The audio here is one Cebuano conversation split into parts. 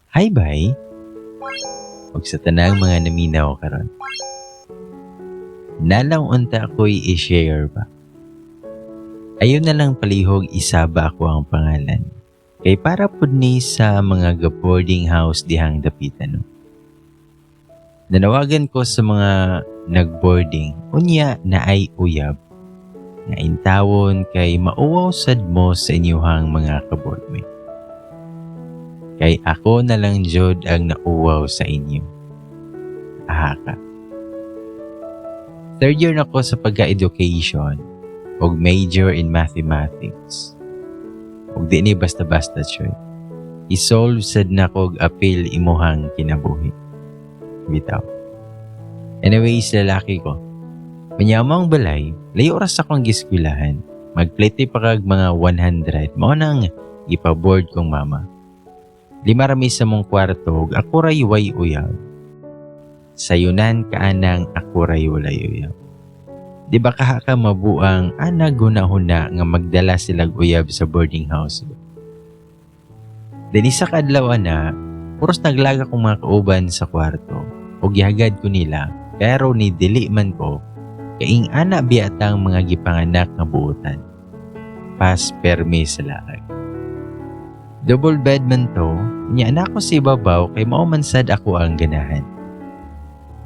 Hi, bye! Ug sa tanang mga naminaw karon. Nalang unta ako'y i-share ba. Ayaw na lang palihog isaba ako ang pangalan. Kay para pud ni sa mga ga-boarding house dihang dapita, no. Nanawagan ko sa mga nag-boarding, unya na ay uyab nga intawon kay mauwaw sad mo sa inyuhang mga kaboardmate. Kay ako na lang jud ang nauwaw sa inyo. Aha ka. Third year na ko sa pagka-education ug major in mathematics. Ug di ni basta-basta, choy. I-solve sad na kog apil imuhang kinabuhi. Bitaw. Anyways, lalaki ko. Manyamang balay, layo ra sa akong giskwilahan. Magplete pa kag mga 100, mao nang ipa-board kong mama. Lima ra mi sa mong kwarto ug ako ray way uyab. Sayunan kaanang ako ray walay uyab. Di ba kaha ka mabuang ana guna-huna nga magdala silag uyab sa boarding house? Then isa ka adlaw na, puros naglaga kong mga kauban sa kwarto ug gihagad ko nila, pero ni dili man ko kaing ana biyatang mga gipanganak nga buotan. Pas permi sa laag. Double bed man to, nya na ako sa ibabaw kay mao man sad ako ang ganahan.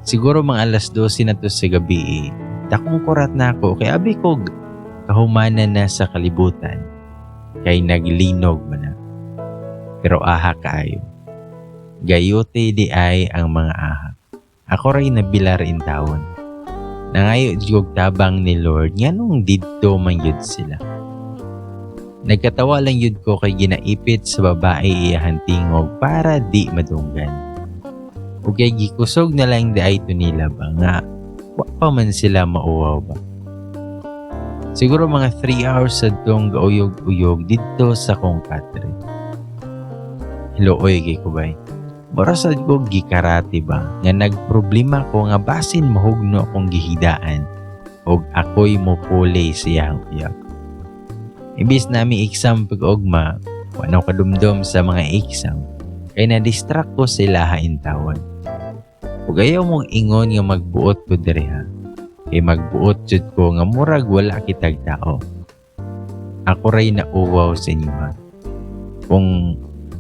Siguro mga alas 12 na to sa gabi eh. Dakong kurat na ako kay abi ko kahumanan na sa kalibutan kay naglinog man na. Pero aha kaayo. Gayute di ay ang mga aha. Ako ray nabilar in tawon. Nangayo jud tabang ni Lord nganong didto man yun sila. Nagkatawa lang yun ko kay ginaipit sa babae iyahan tingog para di madunggan. Ug kay gikusog na lang di ay to nila ba nga wa pa man sila mauwaw ba. Siguro mga 3 hours sa tong gauyog-uyog didto sa kong katre. Luoy kay kubay. Mura sad ko gikarate ba nga nagproblema ko nga basin mahugno akong gihidaan og ako'y mupuli sa iyang uyab. Imbis nami exam pag-ugma, wa na ko kadumdum sa mga exam kay na-distract ko sa ilaha intawon. Ug ayaw mong ingon nga magbuot ko diri ha. Kay magbuot jud ko nga murag wala kitag tao. Ako ray nauwaw sa inyo ha. Kung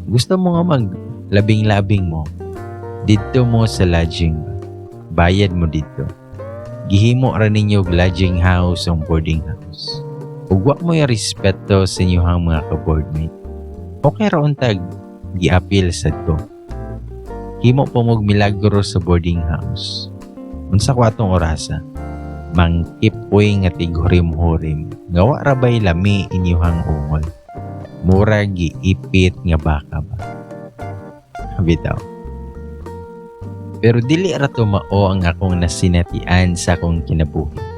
gusto mo nga mag labing-labing mo, didto mo sa lodging ba. Bayad mo didto. Gihimo ra ninyo og lodging house ang boarding house. Ug wa mo yung respeto sa inyong mga ka-boardmate. Okay ra untag giapil sad ko. Himo po mog milagro sa boarding house. Unsa ko atong orasa? Mangkipoy nga tighurim-hurim. Nga wa ra bay lami inyuhang ungol. Murag giipit nga baka ba. Bitaw. Pero dili ra to mao ang akong nasinatian sa akong kinabuhi.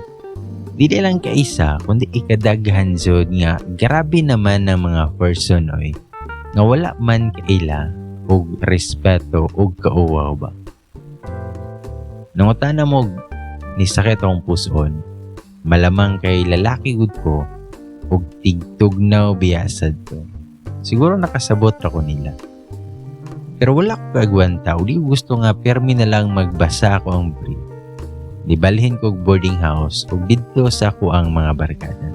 Dili lang kaisa kundi ikadaghan jud nga grabe naman ang mga person oy nga wala man kaila og respeto og kauwaw ba. Nangutana mo ni sakit akong puson, malamang kay lalaki gud ko og tigtugnaw biya sad to. Siguro nakasabot ra ko nila. Pero wala ko kaagwanta o di ko gusto nga permi na lang magbasa ako ang brief. Nibalhin ko og boarding house ug didto sa ako ang mga barkada.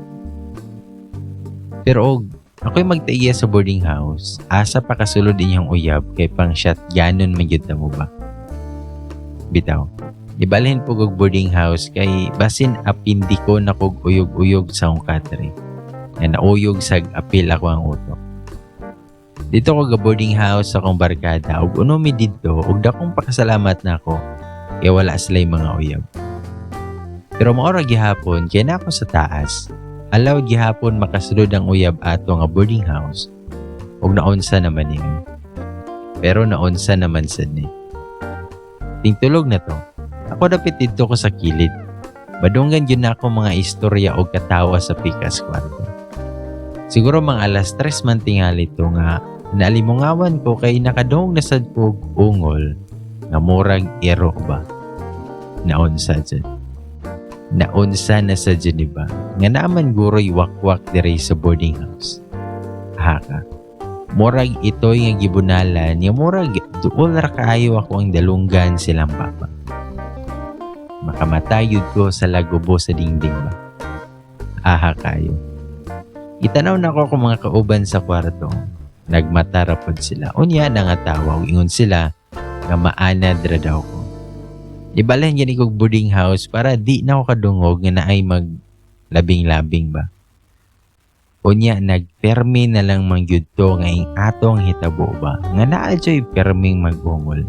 Pero og ako'y magtaiya sa boarding house, asa pa kasulod inyong uyab kay pang shotgunon man gyud ta mo ba. Bitaw. Nibalhin po og boarding house kay basin apindi ko na kog uyog-uyog sa akong katre. Nga nauyog sag apil ako ang utok. Dito ko ga boarding house sa akong barkada ug uno mi didto ug dakong pakasalamat nako kay wala sila mga uyab. Pero mao ra gihapon kay na ako sa taas. Allowed gihapon makasulod ang uyab ato nga boarding house ug naunsa naman niya. Pero naunsa naman sad ni. Tingtulog na to. Ako dapit didto ko sa kilid. Badunggan gyud na ako mga istorya og katawa sa pikas kwarto. Siguro mga alas 3 man tingali to nga naalimungawan ko kay nakadungog na sad ko og ungol nga murag iro ba. Naunsa jud. Naunsa na sa Geneva nga naaman guroy wakwak diri sa boarding house. Haka. Murag itoy nga gibunalan nga murag duol ra kaayo ako ang dalunggan silang baba. Makamatay yun ko sa lagubo sa dingding ba. Aha kayo. Itanaw na ko akong mga kauban sa kwarto. Nagmata ra pod sila. Unya nangatawa ug ingon sila nga maanad ra daw ko. Ibalhin gani kog boarding house para di na ako kadungog nga naay mag labing-labing ba. Unya nagpermi na lang man gyud to nga ing atong hitabo ba. Nga naa joy perming mag-ungol.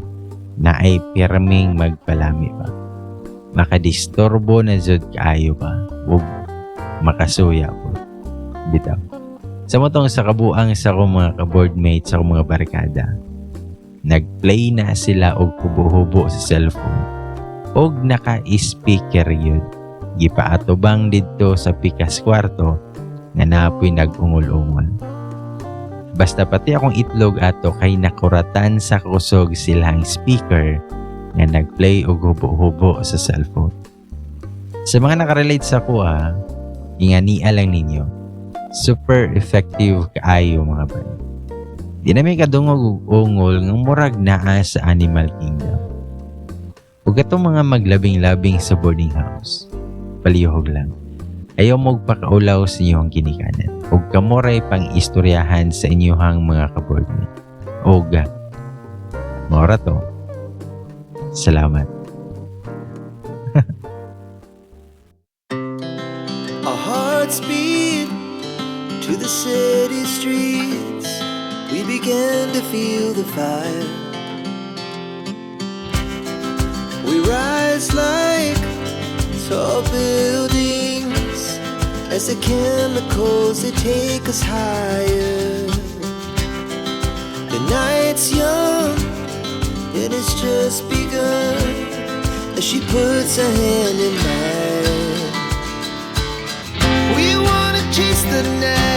Naay perming magpalami ba. Makadisturbo na jud kaayo ba. Ug makasuya po. Bitaw. Sa motong sa kabuang sa akong mga ka-boardmates, sa akong mga barkada, nag-play na sila og hubo-hubo sa cellphone. Og naka-speaker yun. Gipaatubang didto sa pikas kwarto nga napoy nag-ungol-ungol. Basta pati akong itlog ato kay nakuratan sa kusog silang speaker nga nag-play og hubo-hubo sa cellphone. Sa mga nakarelate sa kuha, ingania lang ninyo. Super effective kaayo, mga bay. Di na may kadungog og ungol nga murag naa sa Animal Kingdom. Ug katong mga maglabing-labing sa boarding house, palihog lang. Ayaw mo pakaulaw sa inyong ginikanan. Ug kamoray pang istoryahan sa inyong mga kaboardmate. Og mao ra to. Salamat. Our hearts beat to the city streets. We began to feel the fire. We rise like tall buildings as the chemicals, they take us higher. The night's young and it's just begun as she puts her hand in mine. We wanna chase the night.